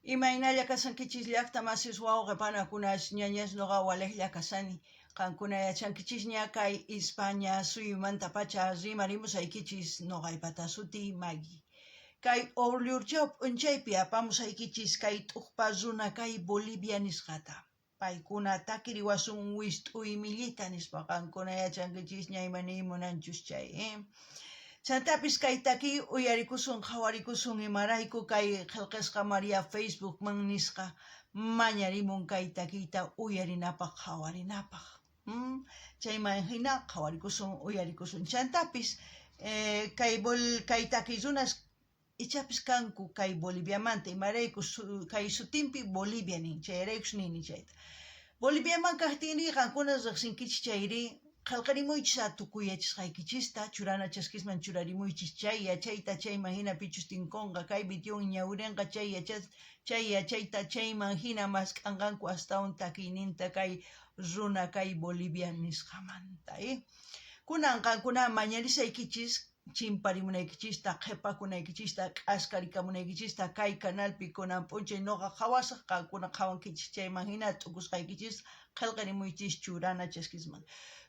Imaynalla kashankichis llaqta masis wawqe panakunas ñañas noqa walejlla kashani. Qankuna yachankichisña kay Ispaña suyumantapacha rimarimusaykichis noqaypata sutiy Maggie. Kay Orllurchaw p'unchaypi apamusaykichis kay t'uqpa runa kay Bolivia nisqata. Paykuna takiriwasun wist'uy millita nispa qankuna yachankichisña ima niy munanchus chay. Chantapis kay takiy uyarikusun qhawarikusun imarayku kay qhelqesqa María Facebookman nisqa mañarimun kay takiyta uyarinapaj qhawarinapaj. Chayman jina qhawarikusun uyarikusun. Chantapis kay kay takiy runas Ichapis kanku kay Boliviamanta, imaraykus kay sutinpi Bolivia nin, chayraykus nini chayta. Boliviaman kajtinrí qankuna rejsinkichis chayrí qhelqarimuychis a tukuy yachasqaykichista, churana chaskisman churarimuychis chay yachayta, chayman jina pichus tinkonqa kay videowan ñawirenqa chay chay yachayta chayman jina mask'anqanku astawan takiyninta kay runa kay Bolivia nisqamanta. Kunan qankuna mañarisaykichis chimparimunaykichista, qhepakunaykichista, k'askarikamunaykichista kay canalpi kunan p'unchay noqa qhawasaj, qankuna qhawankichis chayman jina t'ukusqaykichis qhelqarimuychis churana chaskisman.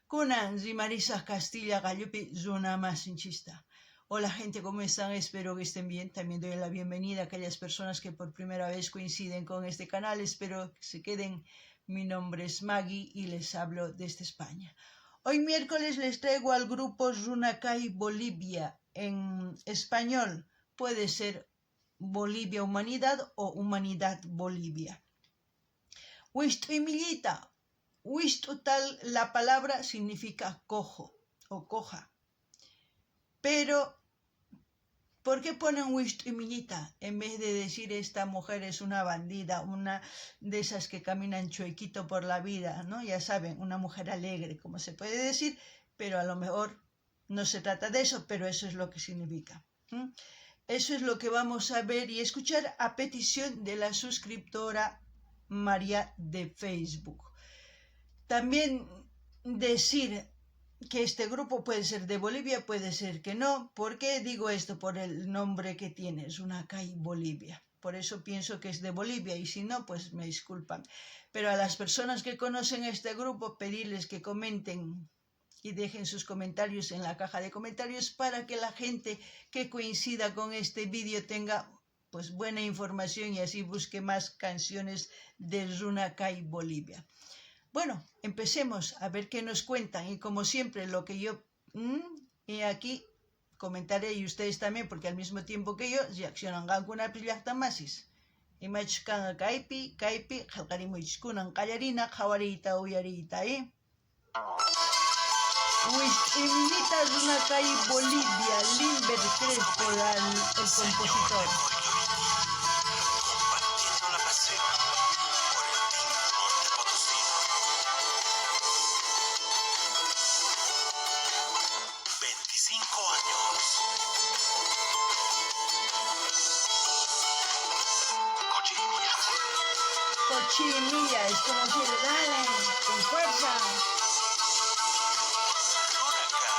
Kunan rimarisaj Castilla qallupi runa masinchista. Hola gente, ¿cómo están? Espero que estén bien. También doy la bienvenida a aquellas personas que por primera vez coinciden con este canal. Espero que se queden. Mi nombre es Maggie y les hablo desde España. Hoy miércoles les traigo al grupo Runacay Bolivia. En español puede ser Bolivia Humanidad o Humanidad Bolivia. Wist'uymillita. Wist'u tal la palabra significa cojo o coja. Pero ¿por qué ponen Wist'uymillita en vez de decir esta mujer es una bandida, una de esas que caminan chuequito por la vida, ¿no? Ya saben, una mujer alegre, como se puede decir, pero a lo mejor no se trata de eso, pero eso es lo que significa. Eso es lo que vamos a ver y escuchar a petición de la suscriptora María de Facebook. También decir que este grupo puede ser de Bolivia, puede ser que no. ¿Por qué digo esto? Por el nombre que tiene, es Runacay Bolivia. Por eso pienso que es de Bolivia y si no, pues me disculpan. Pero a las personas que conocen este grupo, pedirles que comenten y dejen sus comentarios en la caja de comentarios para que la gente que coincida con este vídeo tenga pues buena información y así busque más canciones de Runacay Bolivia. Bueno, empecemos a ver qué nos cuentan y como siempre lo que yo y aquí comentaré y ustedes también porque al mismo tiempo que yo reaccionan qankunapis llaqta masis. Imachus kanqa kaypi, kaypi qhelqarimuychis kunan qallarina qhawariyta uyariyta, eh? Wist'uymillita Runacay Bolivia, Limber Crespo el compositor. Compartiendo la pasión por el digno norte potosino. 25 años. Cochinilla. Cochinilla, es como decir, dale, con fuerza. Runacay, Bolivia.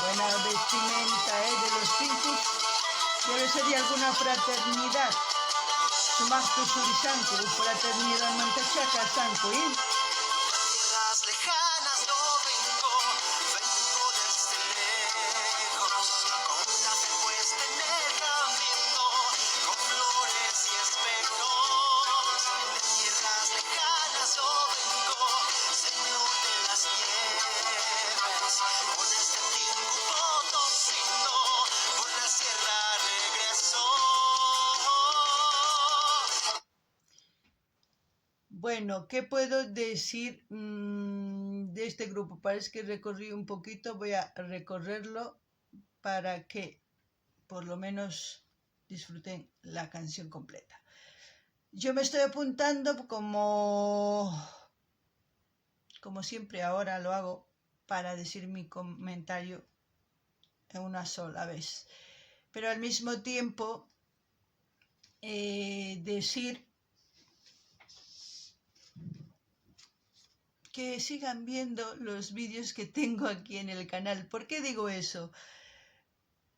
Buena vestimenta, ¿eh? De los Tinkus. Debe ser de alguna fraternidad. Sumaqta usurishanku, fraternidad mantachá kashanku, ¿eh? Tierras lejanas no vengo, vengo desde lejos, con la fe puesta en el camino, con flores y espejos. De tierras lejanas yo vengo, Señor de las nieves, con este tinku potosino, por la sierra regreso. Bueno, ¿qué puedo decir de este grupo? Parece que recorrí un poquito, voy a recorrerlo para que por lo menos disfruten la canción completa. Yo me estoy apuntando como siempre ahora lo hago para decir mi comentario en una sola vez. Pero al mismo tiempo decir Que sigan viendo los vídeos que tengo aquí en el canal. ¿Por qué digo eso?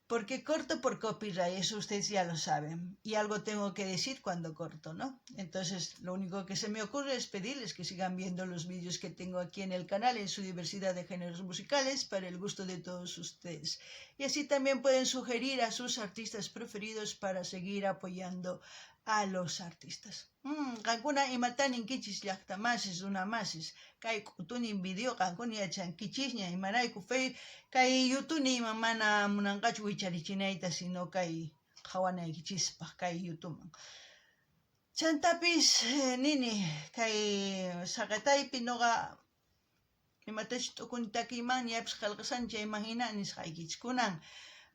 Porque corto por copyright, eso ustedes ya lo saben. Y algo tengo que decir cuando corto, ¿no? Entonces, lo único que se me ocurre es pedirles que sigan viendo los vídeos que tengo aquí en el canal en su diversidad de géneros musicales para el gusto de todos ustedes. Y así también pueden sugerir a sus artistas preferidos para seguir apoyando a los artistas. Qankuna imata ninkichis llaqta masis, runa masis, kay k'utuni video qankuna yachankichisña imarayku fe kay YouTube ima mana munanqachu wicharichinayta sino kay qhawanaykichispaq kay YouTubeman. Chantapis nini kay saqetaypi noqa imatachus t'ukuni takiyman ñapis qelqasani chayman hina nisqaykichis. Kunan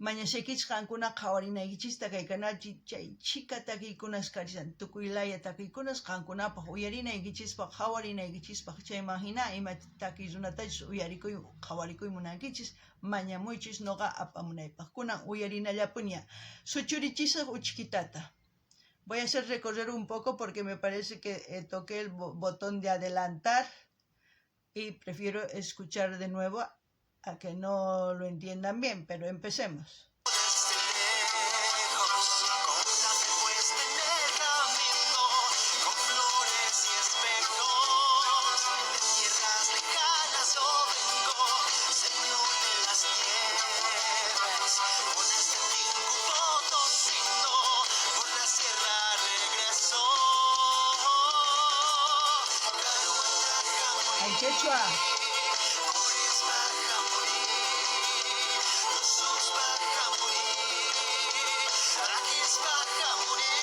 mañashaykichis qankuna qhawarinaykichista kay canalpi chay chhika takiykunas karishan tukuy laya takiykunas qankunapaq uyarinaykichispaq qhawarinaykichispaq chayman hina ima takiy runatachus uyarikuy qhawarikuy munankichis mañamuychis noqa apamunaypaq. Kunan uyarinallapuniya suchurichisaq uchkitata. Voy a hacer recorrer un poco porque me parece que toqué el botón de adelantar y prefiero escuchar de nuevo a que no lo entiendan bien, pero empecemos. Desde lejos, con la fe puesta en el camino, con flores y espejos, de tierras lejanas yo vengo, Señor de las tierras, con este tinku potosino, por la sierra regreso. Ay, quechua. Purispa hamuni, tususpa hamuni, takispa hamuni.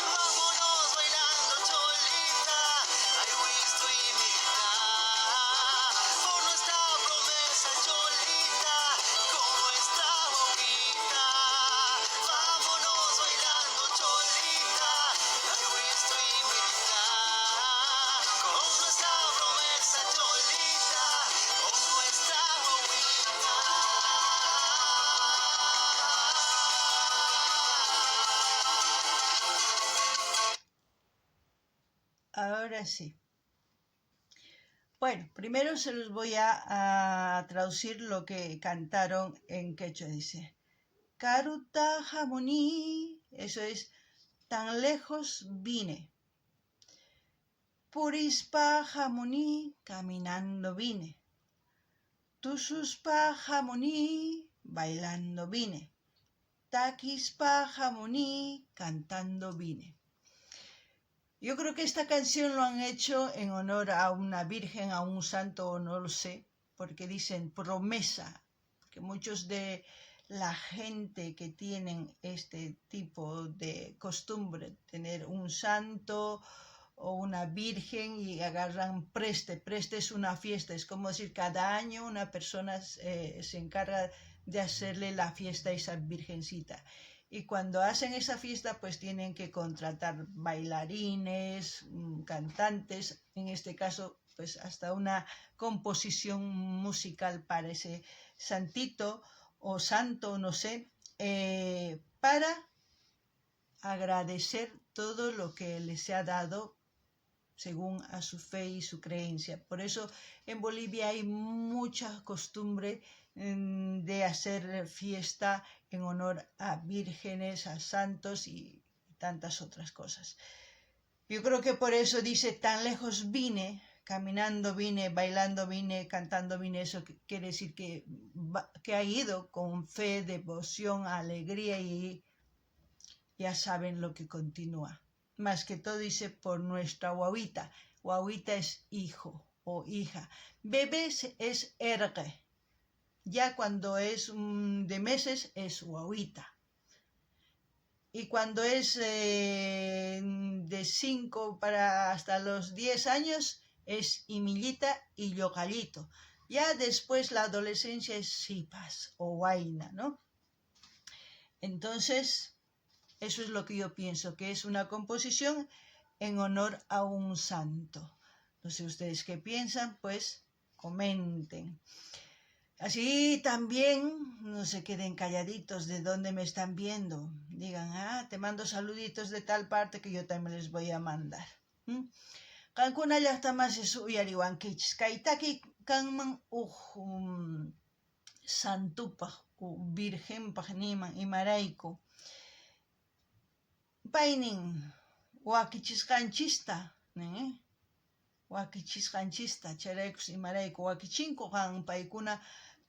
Vámonos bailando, cholita, ay, wistu imita. Por nuestra promesa, cholita, con nuestra boquita. Vámonos bailando, cholita, ay, wistu imita. Con nuestra promesa, cholita, con nuestra boquita. Ahora sí. Bueno, primero se los voy a traducir lo que cantaron en quechua. Dice, Karuta hamuni, eso es, tan lejos vine. Purispa hamuni, caminando vine. Tususpa hamuni, bailando vine. Takispa hamuni, cantando vine. Yo creo que esta canción lo han hecho en honor a una virgen, a un santo, o no lo sé, porque dicen promesa, que muchos de la gente que tienen este tipo de costumbre, tener un santo o una virgen y agarran preste. Preste es una fiesta, es como decir, cada año una persona se encarga de hacerle la fiesta a esa virgencita. Y cuando hacen esa fiesta, pues tienen que contratar bailarines, cantantes, en este caso, pues hasta una composición musical para ese santito o santo, no sé, para agradecer todo lo que les ha dado según a su fe y su creencia. Por eso en Bolivia hay mucha costumbre de hacer fiesta en honor a vírgenes, a santos y tantas otras cosas. Yo creo que por eso dice, tan lejos vine, caminando vine, bailando vine, cantando vine. Eso quiere decir que ha ido con fe, devoción, alegría y ya saben lo que continúa. Más que todo dice por nuestra wawita. Wawita es hijo o hija. Bebé es ergue. Ya cuando es de meses es wawita. Y cuando es de 5 para hasta los 10 años es imillita y lloqallito. Ya después la adolescencia es sipas o wayna, ¿no? Entonces, eso es lo que yo pienso, que es una composición en honor a un santo. No sé ustedes qué piensan, pues comenten. Así también no se queden calladitos de dónde me están viendo. Digan, ah, te mando saluditos de tal parte que yo también les voy a mandar. Qankuna llajtamasis uyariwankichis. Kay takiy kanman uj santupaj, virgenpaj niman imarayku. Pay nin wakichisqanchista nin, eh? Wakichisqanchista, chayraykus imarayku wakichinku qan paykuna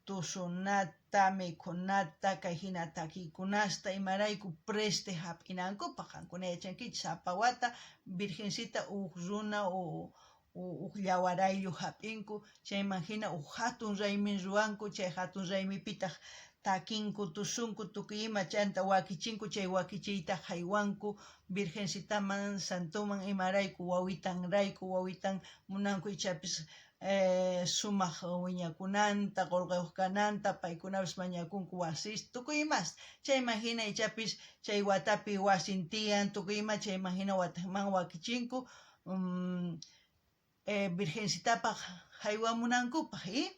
tusunata, mikhunata, kay hina takiykunasta, imarayku preste hap'inankupaq. Qankuna yachankichis sapa wata virgencita uj runa uj llawarayllu hap'inku, chayman hina uj hatun raymin ruwanku, chay hatun raymipitaq takinku, tusunku, tukuy ima chanta wakichinku, chay wakichiyta haywanku virgencitaman, santoman, imarayku wawitanrayku, wawitan munanku ichapis sumaj wiñakunanta, qolqeyoj kananta, paykunapis mañakunku wasista, tukuy imasta. Chayman hina ichapis chay watapi wasin tiyan, tukuy ima chayman hina watajman wakichinku virgencitapaj haywamunankupaj.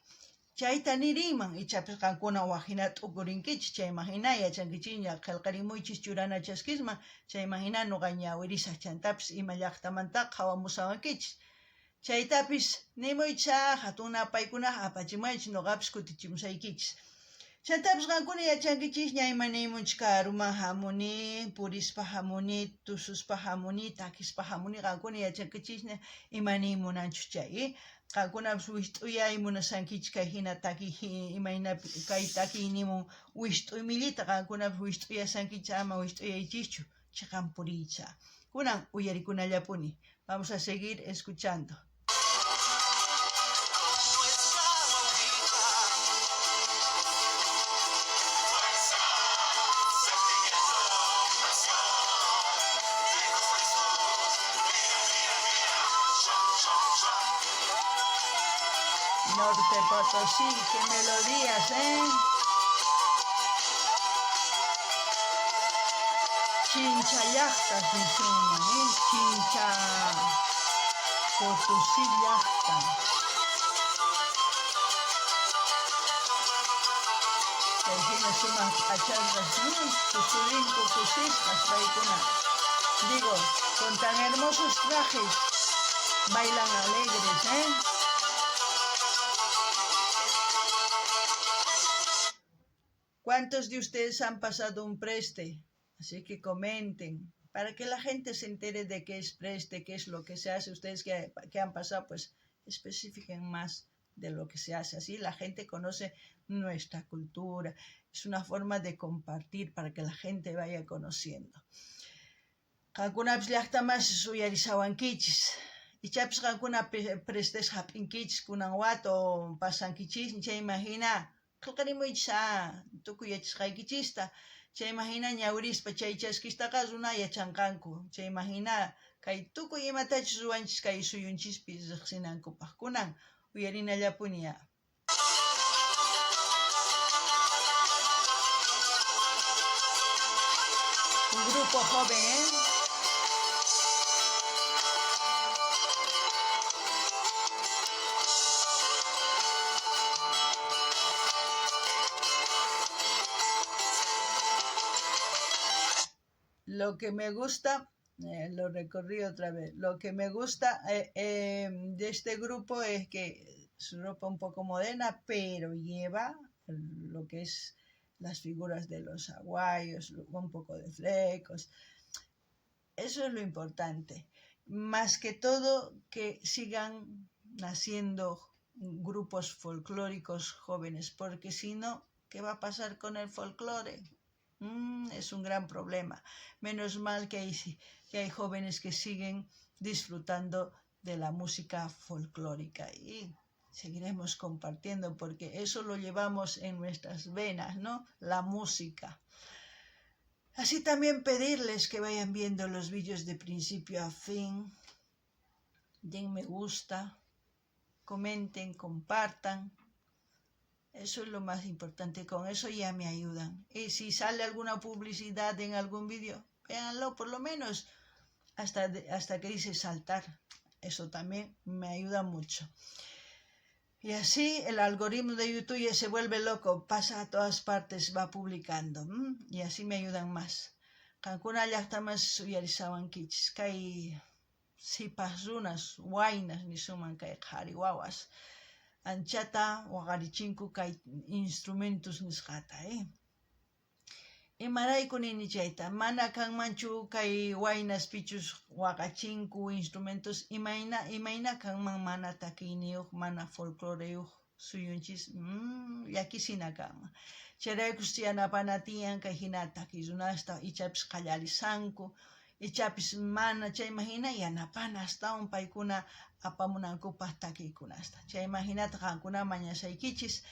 Chayta nirinman, ichapis qankuna waj hina t'ukurinkichis, chayman hina yachankichisña, qhelqarimuychis churana chaskisman, chayman hina noqa ñawirisaj chantapis ima llajtamanta qhawamusawankichis. Chaytapis nimuychis, hatun napaykunaj apachimuwaychis, noqapis kutichimusaykichis. Chantapis qankuna yachankichisña ima niymunchis, karuman hamuni, purispa hamuni, tususpa hamuni, takispa hamuni, qankuna yachankichisña ima niy munanchus chay. Qankunapis wist'uyay munashankichis kay hina takiy, imaynapi kay takiy nimun wist'uy millita, qankunapis wist'uyashankichis, ama wist'uyaychischu, cheqan puriycha. Kunan uyarikunallapuni. Vamos a seguir escuchando. Norte Potosí, qué melodías, ¿eh? Chincha llajtas nisunman, ¿eh? Chincha Potosí llajta. Chay hina sumaj p'achasqas, tusurinku kusisqas paykuna. Digo, con tan hermosos trajes, bailan alegres, ¿eh? ¿Cuántos de ustedes han pasado un preste? Así que comenten, para que la gente se entere de qué es preste, qué es lo que se hace. Ustedes que han pasado, pues especifiquen más de lo que se hace. Así la gente conoce nuestra cultura. Es una forma de compartir para que la gente vaya conociendo. Qankunapis llajtamasis uyarishawankichis. Ichapis qankuna prestes hap'inkichis kunan wata o pasankichis, chayman hina qhelqarimuychis tukuy yachasqaykichista. Chayman hina ñawirispa chay chaskistaqa runa yachanqanku. Chayman hina kay tukuy imatachus ruwanchis kay suyunchispi riqsinankupaq. Kunan uyarinallapuni ya. Un grupo joven, ¿eh? Lo que me gusta, lo recorrí otra vez, lo que me gusta de este grupo es que su ropa un poco moderna, pero lleva lo que es las figuras de los aguayos, un poco de flecos. Eso es lo importante. Más que todo, que sigan naciendo grupos folclóricos jóvenes, porque si no, ¿qué va a pasar con el folclore? Es un gran problema. Menos mal que hay jóvenes que siguen disfrutando de la música folclórica y seguiremos compartiendo porque eso lo llevamos en nuestras venas, ¿no? La música. Así también pedirles que vayan viendo los vídeos de principio a fin, den me gusta, comenten, compartan. Eso es lo más importante, con eso ya me ayudan. Y si sale alguna publicidad en algún vídeo, véanlo por lo menos hasta que dice saltar. Eso también me ayuda mucho. Y así el algoritmo de YouTube ya se vuelve loco, pasa a todas partes, va publicando. Y así me ayudan más. Qankuna llajtamasis uyarisawankichis, kay Sipas runas, waynas nisunman kay qhari wawas anchata waqarichinku kay instrumentos nisqata. Imarayku nini chayta? Mana kanmanchu kay waynas pichus waqachinku instrumentos, imayna imayna kanman mana takiyniyoj, mana folcloreyoj suyunchis? Llakisina kanman. Chayraykus yanapana tiyan kay jina takiy runasta, ichapis qallarisanku, ichapis mana, chayman jina yanapana astawan paykuna apamunankupaj takiykunasta. Chayman jinata qankuna mañasaykichis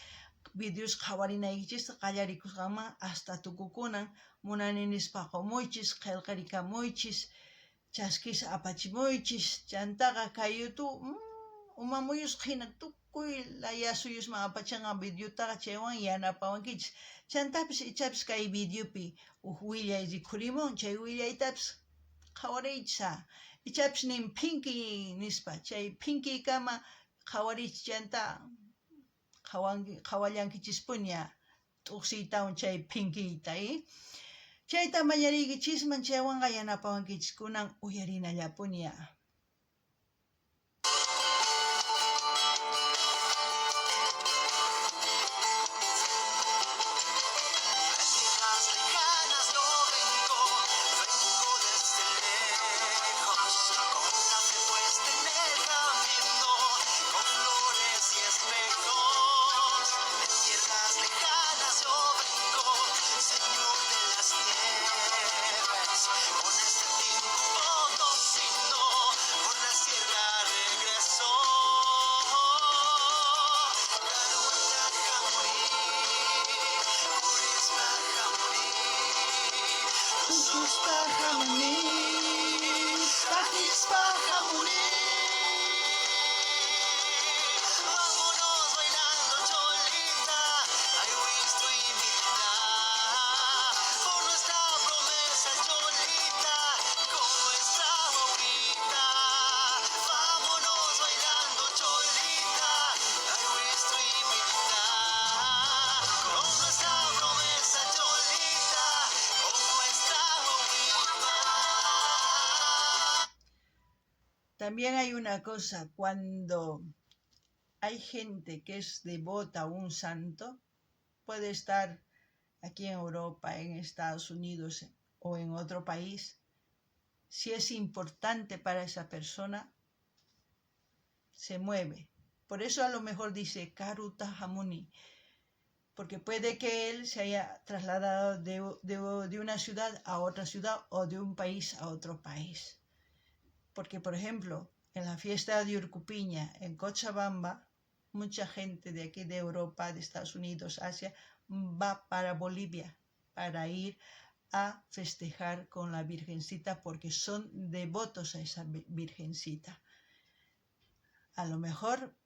videos qhawarinaykichista qallarikusqanman hasta tukukunan, munani nispa qomuychis, qhelqarikamuychis, chaskis apachimuychis. Chantaqa kay YouTube uma muyusqa jina tukuy laya suyusman apachanqa videotaqa, chaywan yanapawankichis. Chantapis ichapis kay videopi uj willay rikhurimun, chay willaytapis qhawariychis. Ichapis nin phinkiy nispa, chay phinkiykama qhawariychis, chanta qhawallankichispuni t'uqsiytawan chay phinkiyta. Chayta mañariykichisman, chaywanqa yanapawankichis. Kunan uyarinallapuni. Tierras lejanas no vengo, vengo desde lejos, con la fe puesta en el camino, con flores y espejos. De tierras lejanas yo vengo, señor de las nieves, con este tinku potosino, por la sierra regreso. Karuta hamuni, purispa hamuni, tususpa hamuni, takispa hamuni. Vámonos bailando, cholita, ay, imita, por nuestra promesa, cholita, con nuestra boquita. Vámonos bailando, cholita, ay, imita, con nuestra promesa, cholita, con nuestra boquita. También hay una cosa, cuando hay gente que es devota a un santo, puede estar aquí en Europa, en Estados Unidos o en otro país, si es importante para esa persona, se mueve. Por eso a lo mejor dice Karuta Hamuni, porque puede que él se haya trasladado de una ciudad a otra ciudad o de un país a otro país. Porque, por ejemplo, en la fiesta de Urcupiña, en Cochabamba, mucha gente de aquí de Europa, de Estados Unidos, Asia, va para Bolivia para ir a festejar con la Virgencita porque son devotos a esa Virgencita. A lo mejor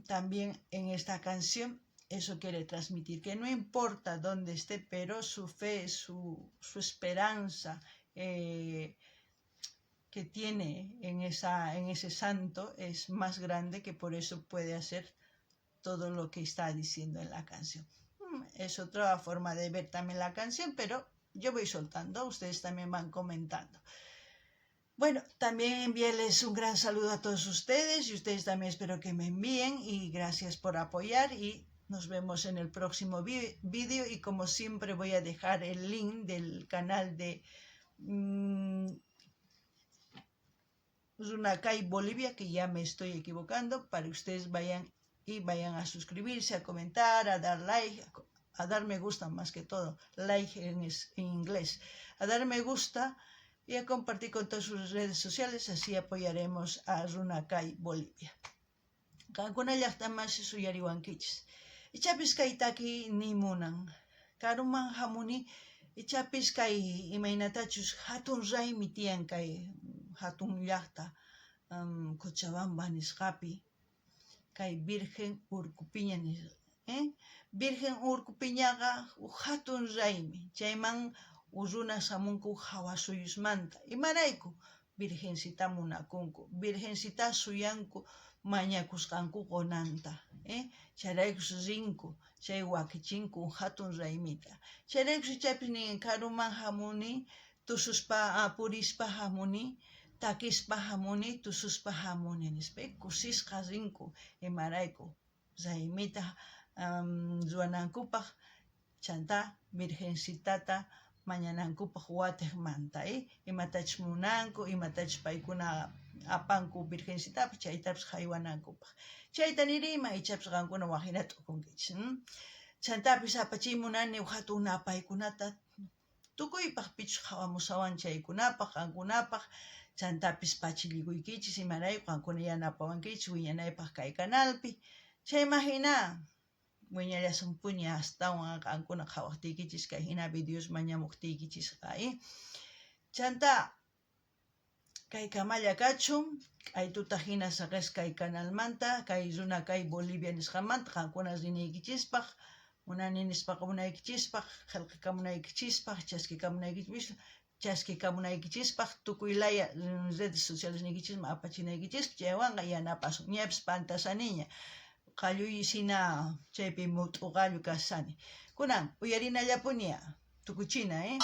también en esta canción eso quiere transmitir, que no importa dónde esté, pero su fe, su esperanza que tiene en ese santo es más grande, que por eso puede hacer todo lo que está diciendo en la canción. Es otra forma de ver también la canción, pero yo voy soltando, ustedes también van comentando. Bueno, también enviarles un gran saludo a todos ustedes y ustedes también espero que me envíen, y gracias por apoyar, y nos vemos en el próximo vídeo. Y como siempre voy a dejar el link del canal de Runakay Bolivia, que ya me estoy equivocando, para que ustedes vayan y vayan a suscribirse, a comentar, a dar like, a dar me gusta más que todo, like en inglés, a dar me gusta y a compartir con todas sus redes sociales, así apoyaremos a Runakay Bolivia. Qankuna llaqtamasi suyariwankichis. Ichapis kay taki ni munan. Karuman hamuni, ichapis kay imaynatachus hatun raymi tiyan kay hatun llaqta Cochabamba nisqapi, kay Virgen Urcupiña nisqa. Virgen Urcupiñaqa hatun raymi, chayman runas hamunku hawa suyusmanta. Imarayku? Virgencita munakunku, Virgencita suyanku mañakusqanku qonanta. Chayraykus rinku, chay wakichinku hatun raymita. Chayraykus ichapis nin karuman hamuni, tususpa purispa hamuni, Takispa jamuni, tususpa jamuni nispa. Kusisqa rinku imarayku raymita ruwanankupaj chantá Virgencitata mañanankupaj watejmanta imatachus munanku, imatachus paykuna apanku Virgencitapaj chaytapis jaywanankupaj. Chayta niriyman ichapis qankuna waj jina t'ukunkichis. Chantapis apachiy munani jatun napaykunata tukuypaj pichus qhawamushawan chaykunapaj, qankunapaj, chantapis pachillikuykichis imarayku qankuna yanapawankichis wiñanaypaj kay canalpi. Chayman jina wiñallasunpuni astawan qankuna qhawajtiykichis kay jina videos mañamojtiykichisqa. Chantá kay kamalla kachun, k'aytuta jina saqesqa kay canalmanta, kay runa kay Bolivia nisqamanta qankuna rinaykichispaj, munani nispaqa munaykichispaj, qhelqakamunaykichispaj, chaskikamunaykichispaj, chaskikamunaykichispaj, tukuy laya redes sociales niykichisman apachinaykichispaj, chaywanqa yanapasun. Ñapis pantashaniña, qalluy jina chaypi mut'u qallu kashani. Kunan uyarinallapuni tukuchina, eh?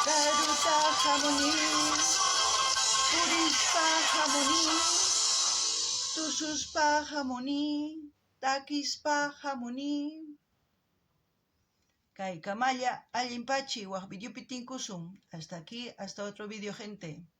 Karuta jamuni, purispa jamuni, tususpa jamuni, takispa jamuni. Kay kamalla allin pachi waj videopi tinkusun. Hasta aquí, hasta otro video, gente.